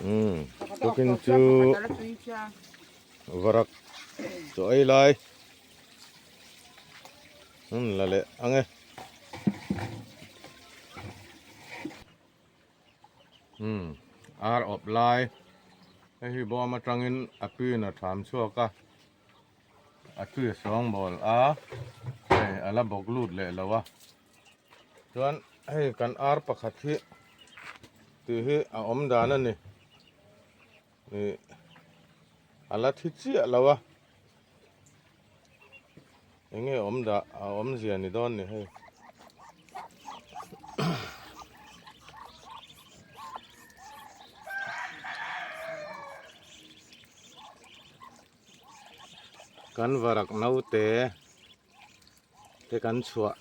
Umm tukin chu varak chaw ei lai an la leh ang e. Umm ar awp lai hei hi bawm atangin a pin a tham chhuak a a tui a sawngbawl a hei a la bawk lut leh lo a. Chuan hei kan ar pakhat hi tih hi a awm dan a ni ih a la thi chiah lo a eng nge awm dah a awmzia ni dawn ni hei. Kan varak naute. Te kan chhuah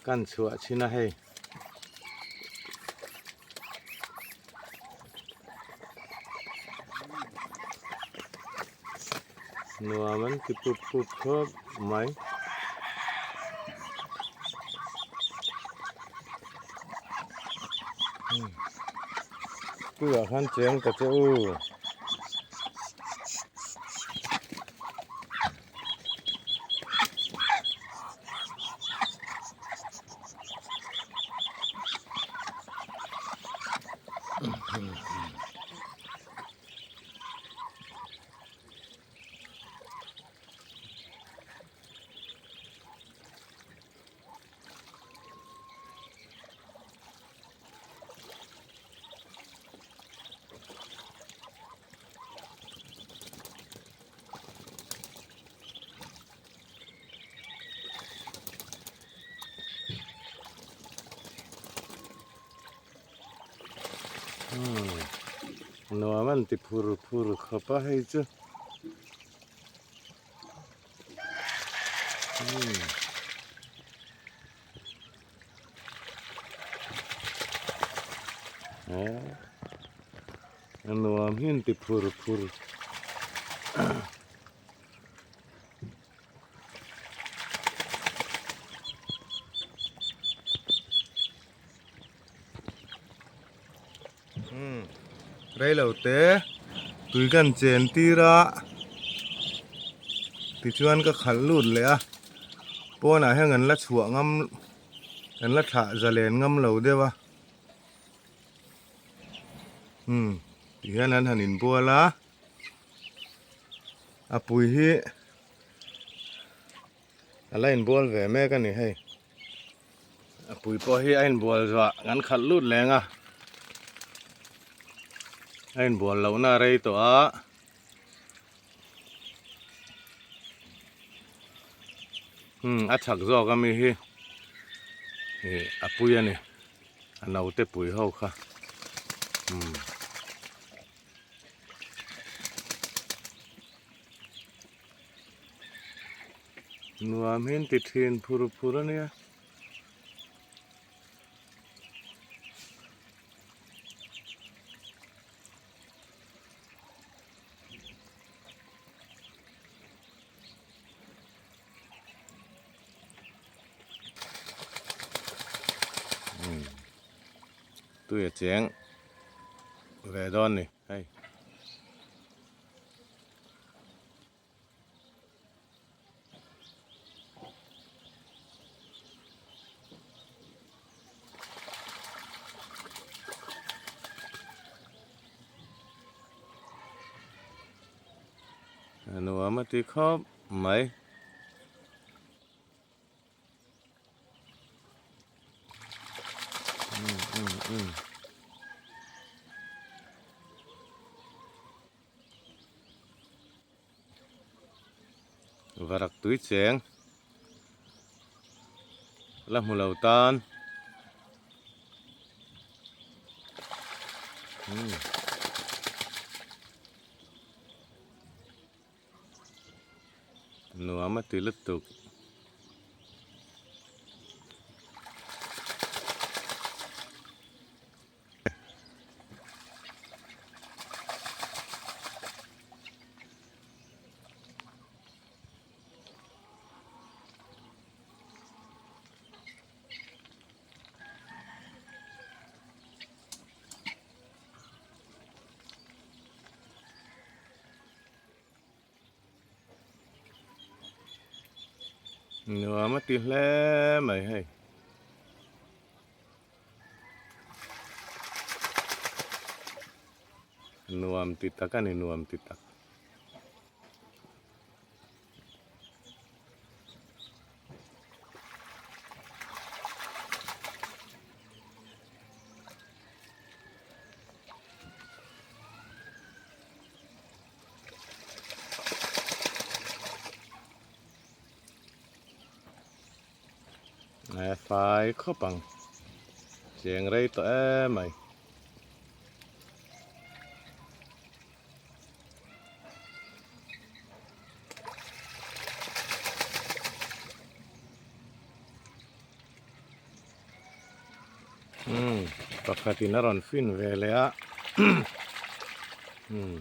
kan chhuah chin a hei. Nuam an ti pup pup khawp mai. Tuiah khan cheng ta che u. Nuam an ti phur phur khawp a hei chu. A nuam hi an ti phur phur. Reilo te tui kan chen tir a tichuan ka khalh lut leh a pawnah hian kan la chhuah ngam kan la thlah zalen ngam lo deuh a. Umm ti hian an han inbual a a pui hi a la inbual ve mek a ni hei a pui pawh hi a inbual zuah kan khalh lut leng a a inbual lohna a rei tawh a umm a chak zawk ami hi ih a pui a ni. A naute pui ho kha umm. Nuam hi an ti thin phur phur a nia. Tui a cheng ve dawn ni hei. A nuam a ti khawp mai. Varak tui cheng la hmu lo tan. Nuam a ti lutuk. Nuam a ti hle mai hei. Nuam ti tak a ni nuam ti tak. Fai khawp ang cheng rei tawh em mai. Umm pakhatin a rawn fin ve leh a umm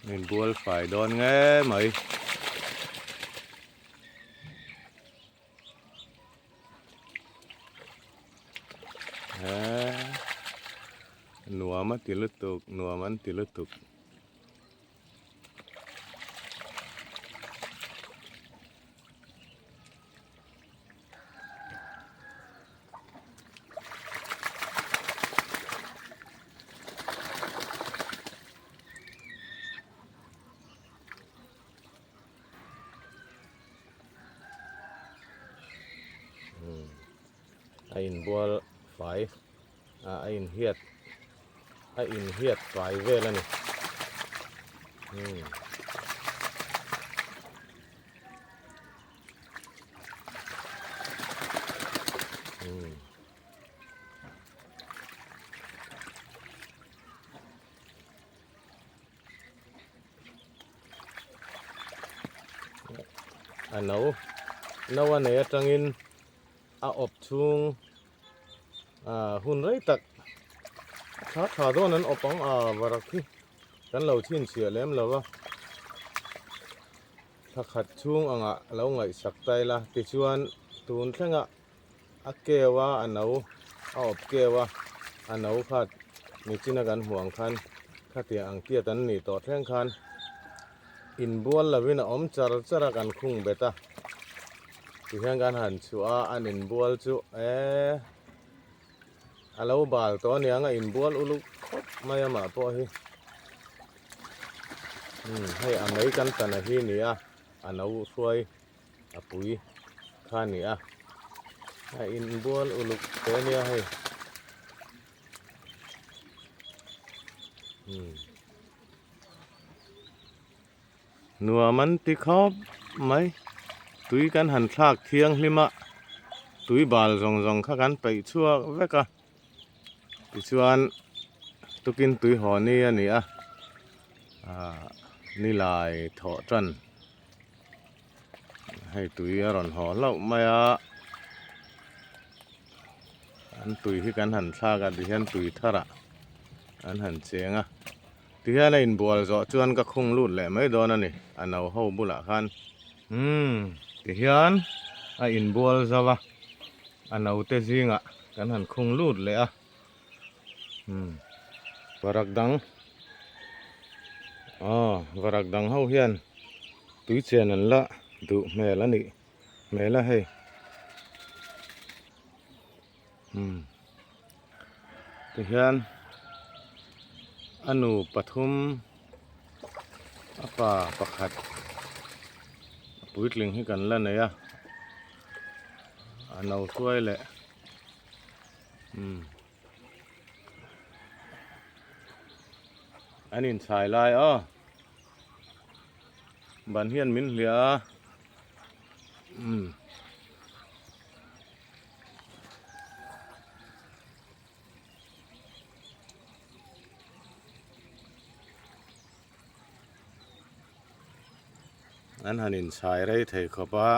min bual fai dawn nge mai. Nuam a ti lutuk nuam an ti lutuk. A inbual fai ah a inhiat a inhiat fai vel a ni umm. A no no a nei atangin a awp chhung ah hun rei tak tha tha dawn an awp ang a varak hi kan lo chhinchhiah lem lo va thla khat chhung angah lo ngaihsak ta ila tichuan tun thlengah A keu a, a no a awp keu a, a no kha nichina kan hmuh ang khan khatiang ang tiat an nih tawh thleng khan inbual lovin a awm char char a kan khung bet a, tihian kan han chhuah a, an inbual chu eee a lo bal tawh aniang a inbual uluk khawp mai amah pawh hi umm hei a mei kan tan a hi ni a, a no hruai. A pui kha a ni a a inbual uluk te a nia hei umm nuam an ti khawp mai tui kan han thlak thianghlim a tui bal zawng zawng kha kan peih chhuak vek a tichuan tukin tui haw ni a ni a ahh nilai thawh tan. Hei tui a rawn haw hlauh mai a an tui hi kan han thlak a tihian tui tharah an han cheng a tihian a inbual zawh chuan ka khung lut leh mai dawn a ni a no ho bulah khan umm tihian a inbual zo a a no te zingah kan han khung lut leh a umm varak dang aw varak dang ho hian tui chen an la duh hmel a nih hmel a hei umm tihian a nu pathum a pa pakhat puitling hi kan la nei a a no hruai leh. Umm an inchhai lai aw ban hian min hliah a umm an han inchhai rei thei khawp a.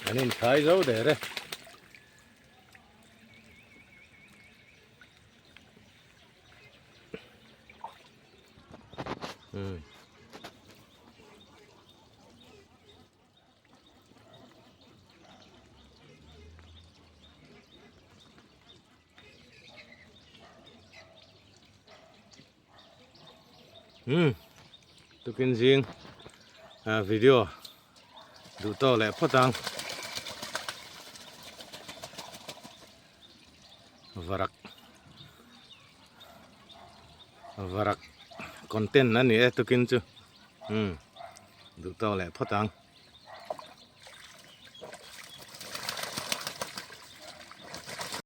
An inthai zo der e. Hmm. Hmm. Tukin zing ah, video duh tawk leh phawt ang. Varak varak content a ni e tukin chu. Hmm. Duh tawk leh phawt ang.